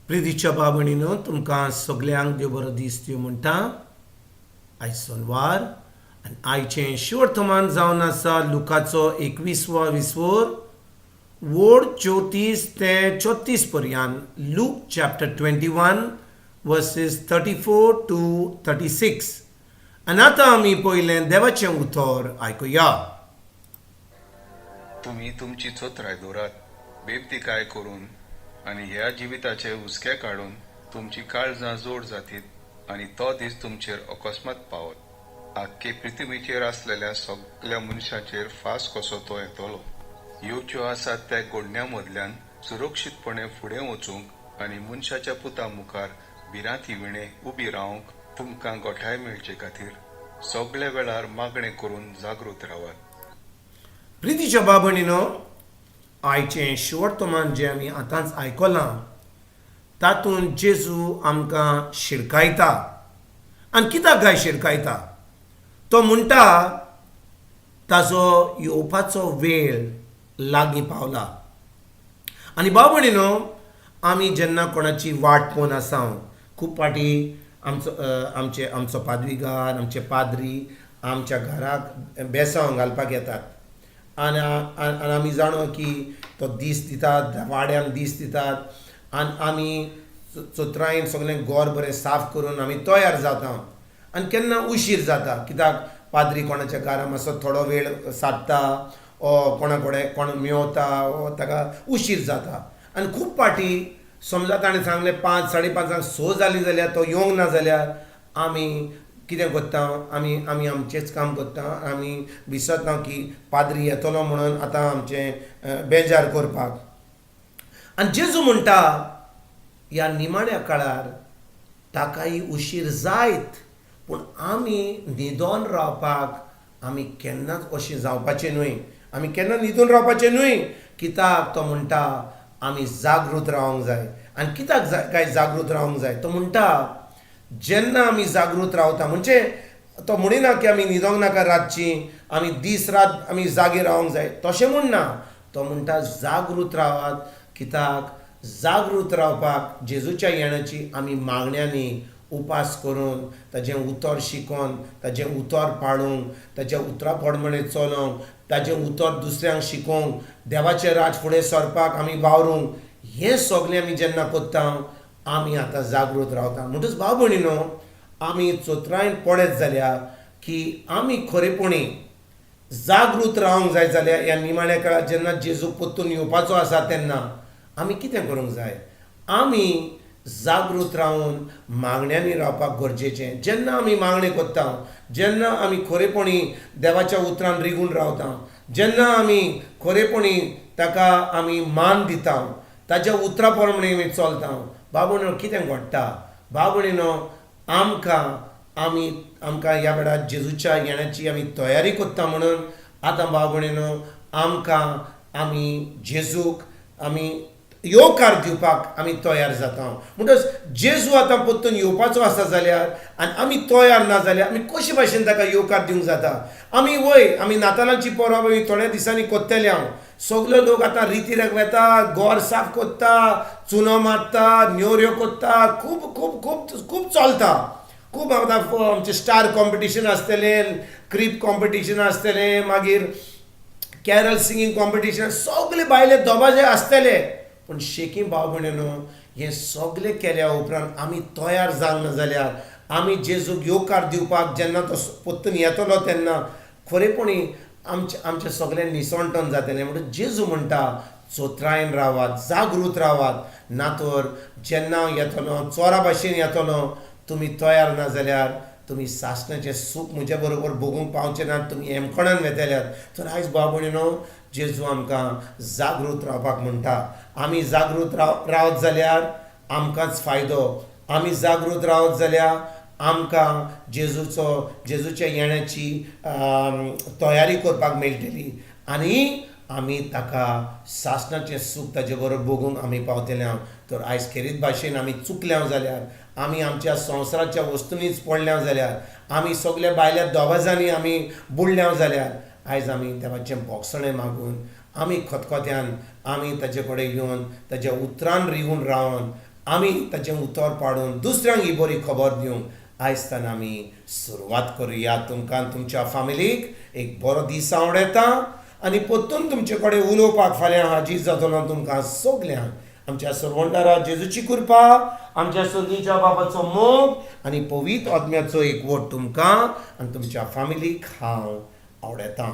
प्रितीच्या भाव तुमकां सगल्यांक देव बरो दीस दिवं म्हणटा. आयज सोनवार आनी आयचें शिवर्तमान जावन आसा लुकाचो 21वो विस्वोर वोड 34 ते 36 पर्यंत. Luke chapter 21 verses 34 to 36. आनी आतां आमी पयलें देवाचें उतर आयकुया. तुमी तुमची चोत्राय दवरात, बेबदिकाय करून आनी ह्या जिविताचे हुस्के काडून तुमची काळजां जोड जातीत आनी तो दीस तुमचेर अकस्मात पावत. आख्खे पृथ्वीचेर आसलेल्या सगल्या मनशाचेर फास कसो तो येतलो. येवच्यो आसात त्या गोडण्या मदल्यान सुरक्षीतपणे फुडें वचूंक आनी मनशाच्या पुता मुखार भिरांती विणे उबी रावंक तुमकां गोठाय मेळचे खातीर सगल्या वेळार मागणें करून जागृत रावात. प्रितीच्या भाव, आयचें शिवर्तमान जें आमी आतांच आयकलां तातूंत जेजू आमकां शिडकायता. आनी कित्याक काय शिडकायता? तो म्हणटा, ताजो येवपाचो वेळ लागीं पावला. आनी भाव भयणीनो, आमी जेन्ना कोणाची वाट पळोवन आसा, खूब फावटी आमचो आमचे आमचो पादविगार, आमचे पाद्री आमच्या घराक बेसांव घालपाक येतात आनी आनी आमी जाणो की तो दीस दितात, वाड्यान दीस दितात आनी आमी चोत्रायेन सगळें गोर बरें साफ करून आमी तयार जाता. आनी केन्ना उशीर जाता, कित्याक पाद्री कोणाच्या घरा मातसो थोडो वेळ सादता ओ कोणा कडेन कोण मेवता ओ ताका उशीर जाता. आनी खूब फावटी समजा ताणें सांगलें 5, 5:30, 6 जालीं जाल्यार तो येवंक ना जाल्यार आमी कितें करता? आमी आमी आमचेंच काम करता. आमी विसरता की पाद्री येतलो म्हणून आतां आमचें बेजार करपाक. आनी जेजू म्हणटा, ह्या निमाण्या काळार ताकाय उशीर जायत, पूण आमी न्हिदोन रावपाक आमी केन्नाच अशें जावपाचें न्हय. आमी केन्ना न्हिदून रावपाचें न्हय, कित्याक तो म्हणटा आमी जागृत रावंक जाय. आनी कित्याक काय जागृत रावंक जाय? तो म्हणटा, जेन्ना आमी जागृत रावता, म्हणजे तो म्हणिना की आमी न्हिदोंक नाका रातची, आमी दीस रात आमी जागे रावंक जाय, तशें म्हणना. तो म्हणटा जागृत रावात, कित्याक जागृत रावपाक जेजूच्या येण्याची आमी मागण्यांनी उपास करून, ताजें उतर शिकोन, ताजें उतर पाळूंक, ताज्या उतरा प्रमाणे चलोंक, ताजें उतर दुसऱ्यांक शिकोवंक, देवाचें राज फुडें सरपाक आमी वावरूंक, हें सगळें आमी जेन्ना करता आमी आतां जागृत रावता. म्हणटच भाव भयणीनो, आमी चोत्रायन पळयत जाल्यार की आमी खरेपणी जागृत रावंक जाय जाल्यार ह्या निमाण्या काळार जेन्ना जेजू परतून येवपाचो आसा तेन्ना आमी कितें करूंक जाय? आमी जागृत रावन मागण्यांनी रावपाक गरजेचें. जेन्ना आमी मागणें करता, जेन्ना आमी खरेपणी देवाच्या उतरान रिगून रावता, जेन्ना आमी खरेपणी ताका आमी मान दिता, ताज्या उतरा प्रमाणे आमी चलता, भाव भयणीनो, कितें घडटा? भाव भयणीनो, आमकां आमी आमकां ह्या वेळार जेजूच्या येण्याची आमी तयारी करता. म्हणून आतां भाव भयणीनो, आमकां आमी जेजूक आमी येवकार दिवपाक आमी तयार जाता. म्हणटच जेजू आतां परतून येवपाचो आसा जाल्यार आनी आमी तयार ना जाल्यार आमी कशे भाशेन ताका येवकार दिवंक जाता? आमी वय आमी नातालांची परब आमी थोड्या दिसांनी करतले. हांव सगळे लोक आतां रितीर वेता, गोर साफ करता, चुनो मारता, नेवऱ्यो करता, खूब खूब खूब खूब चलता. खूब आतां आमचें स्टार कॉम्पिटिशन आसतलें, क्रीप कॉम्पिटिशन आसतलें, मागीर कॅरल सिंगींग कॉम्पिटिशन, सगळे बायले दोबाजे आसतले. पूण शेकी भाव भयणीनो, हें सगळें केल्या उपरांत आमी तयार जावंक ना जाल्यार आमी जेजूक येवकार दिवपाक जेन्ना तो परतून येतलो तेन्ना खरेपणी आमचें आमचें सगळें निसणटन जातलें. म्हणून जेजू म्हणटा, चोत्रायन रावात, जागृत रावात, ना तर जेन्ना हांव येतलो चोरा भाशेन येतलो, तुमी तयार ना जाल्यार तुमी सासणाचें सूख म्हज्या बरोबर भोगूंक पावचे नात, तुमी हेमकोणान वेतल्यात. तर आयज भाव भयणीनो, जेजू आमकां जागृत रावपाक म्हणटा. आमी जागृत रावत जाल्यार आमकांच फायदो. आमी जागृत रावत जाल्यार आमकां जेजूच्या येण्याची तयारी करपाक मेळटली आनी आमी ताका सासणाचें सूख ताजे बरोबर भोगूंक आमी पावतले. हांव तर आयज खेरीत भाशेन आमी चुकल्या जाल्यार, आमी आमच्या संवसाराच्या वस्तुंनीच पडल्या जाल्यार, आमी सगल्या बायल्या दोबाजांनी आमी बुडल्या जाल्यार, आयज आमी देवाचें भोगसणें मागून आमी खतखत्यान आमी ताजे कडेन येवन ताज्या उतरान रिगून रावन आमी ताचें उतर पाडून दुसऱ्यांक ही बरी खबर दिवंक आयज आमी सुरवात करुया. तुमकां तुमच्या फामिलीक एक बरो दीस आवडयता आनी परतून तुमचे कडेन उलोवपाक फाल्यां हाजीर जातलो. तुमकां सगल्यांक आमच्या सरवंडारा जेजूची कृपा, आमच्या सर्गीच्या बाबाचो मोग आनी पवित्र आत्म्याचो एकवट तुमकां आनी तुमच्या फामिलीक हांव आवडयतां.